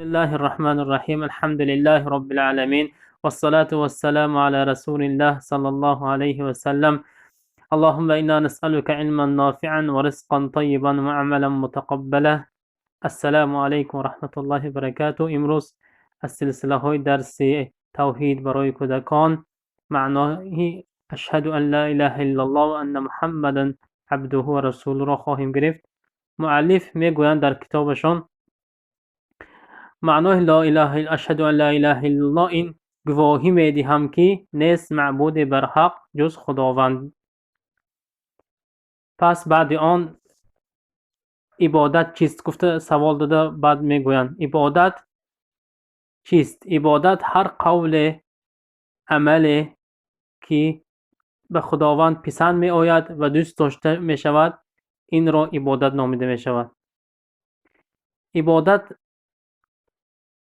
الله الرحمن الرحيم، الحمد لله رب العالمين، والصلاة والسلام على رسول الله صلى الله عليه وسلم. اللهم إنا نسألك علما نافعا ورزقا طيبا وعملا متقبلا. السلام علیکم و رحمت الله برکاته. امروز از سلسله های درس توحید برای کودکان معنای اشهد ان لا اله الا الله و ان محمدا عبده و رسوله را خواهیم گرفت. مؤلف میگویند در کتابشان معنای لا اله اشهد ان لا اله الا الله این گواهی میدهم که نیست معبود برحق جز خداوند. پس بعد آن عبادت چیست گفته سوال داده، بعد میگویند عبادت چیست؟ عبادت هر قول عمل که به خداوند پسند می آید و دوست داشته می شود، این را عبادت نامیده می شود. عبادت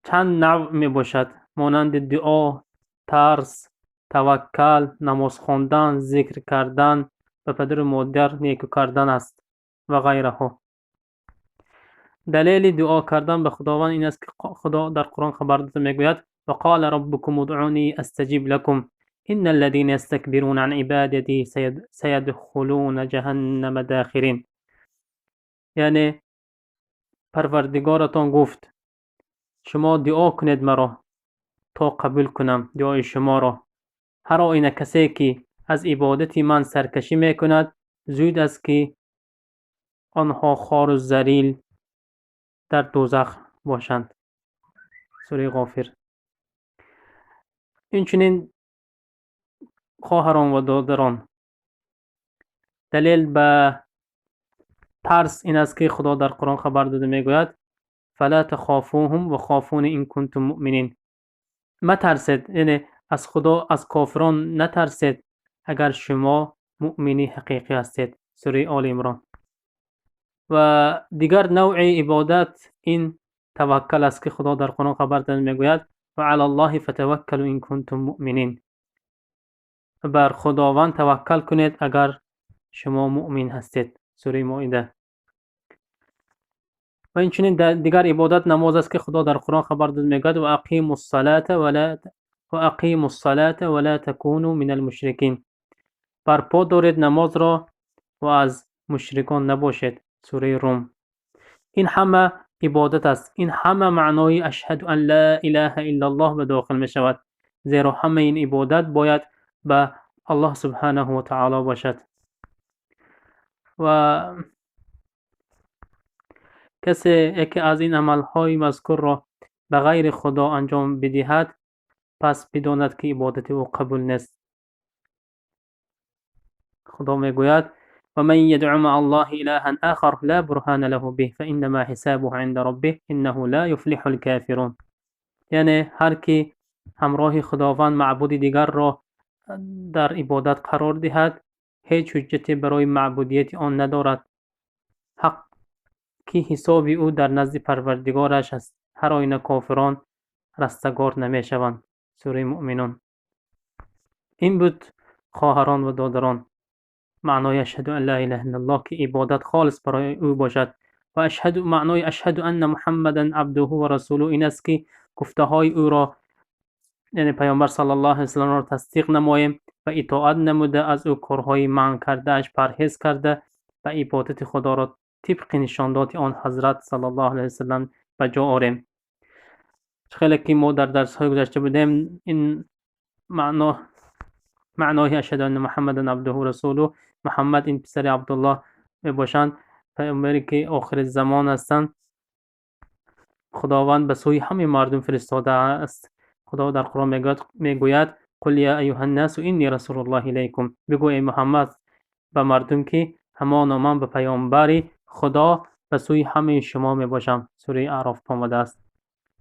چند نوع می باشد، مانند دعا، ترس، توکل، نماز خواندن، ذکر کردن، به پدر و مادر نیکو کردن است و غیره. دلیل دعا کردن به خداوند این است که خدا در قرآن خبر داده میگوید: وقال ربكم ادعوني استجب لكم ان الذين يستكبرون عن عبادتي سيدخلون جهنم داخرین. یعنی پروردگارتان گفت شما دعا کنید مرا تا قبول کنم دعای شما را. هر آینه کسی که از عبادت من سرکشی میکند، زود است که آنها خوار و ذلیل در دوزخ باشند. سوره غافر. اینچنین خواهران و دادران، دلیل به ترس این است که خدا در قرآن خبر داده میگوید: فلا تخافوهم و خافون ان کنتم مؤمنین. مترسید، یعنی از خدا، از کافران نترسید اگر شما مؤمنی حقیقی هستید. سوره آل عمران. و دیگر نوع عبادت این توکل است که خدا در قرآن خبر داده میگوید: و علی الله فتوکلوا ان کنتم مؤمنین. بر خداوند توکل کنید اگر شما مؤمن هستید. سوره مائده. و اینچنین دیگر عبادت نماز است که خدا در قرآن خبر داده میگوید: و اقیموا الصلاة ولا و اقیموا الصلاة ولا تکونوا من المشرکین. برپا دارید نماز را و از مشرکان نباشید. سوره روم. این همه عبادت است. این همه معنای اشهد ان لا اله الا الله به داخل می شود، زیرا همه این عبادت باید به الله سبحانه و تعالی باشد. و کسی یکی از این عملهای مذکور را به غیر خدا انجام بدهد، پس بداند که عبادت او قبول نیست. خدا میگوید: و من يدع مع الله إلها آخر لا برهان له به فإنما حسابه عند ربه إنه لا يفلح الكافرون. یعنی هر کی همراه خداوند معبود دیگر را در عبادت قرار دهد، هیچ حجتی برای معبودیت آن ندارد. حق که حساب او در نزد پروردگارش است، هر آینه کافران رستگار نمیشوند. سوره مؤمنون. این بود خواهران و دادران معنای اشهد ان لا اله الا الله که عبادت خالص برای او باشد. و اشهد معنای اشهد ان محمدا عبده و رسوله این است که گفته های او را، یعنی پیامبر صلی الله علیه وسلم را تصدیق نماییم و اطاعت نموده از او کارهای منع کرده اش پرهیز کرده و عبادت خدا را طبق نشاندات آن حضرت صلی الله علیه وسلم به جا آریم. خیلی که ما در درس های گذشته بودیم، این معنای اشهد ان محمدا عبده و رسوله، محمد این پسر عبدالله می باشند، پیامبری که آخر زمان هستند. خداوند به سوی همه مردم فرستاده است. خدا در قرآن میگوید: قل یا ایها الناس انی رسول الله الیکم. بگو ای محمد به مردم که همانا من به پیامبری خدا به سوی همه شما می باشم. سوره اعراف آمده است.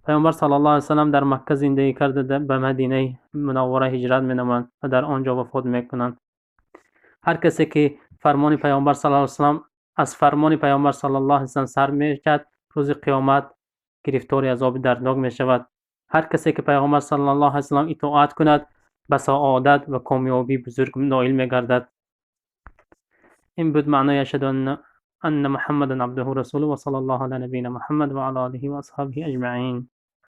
پیامبر صلی الله علیه وسلم در مکه زندگی کرده، به مدینه منوره هجرت می نمایند و در آنجا وفات میکنند. هر کسی که فرمان پیامبر صلی الله علیه وسلم از فرمان پیامبر صلی الله علیه وسلم سر میکرد، روز قیامت گرفتار عذاب دردناک می شود. هر کسی که پیامبر صلی الله علیه وسلم اطاعت کند، به سعادت و کامیابی بزرگ نائل میگردد. این بود معنای اشهد ان محمدا عبده و رسوله و صلی الله علی نبینا محمد و علی آله و اصحابه اجمعین.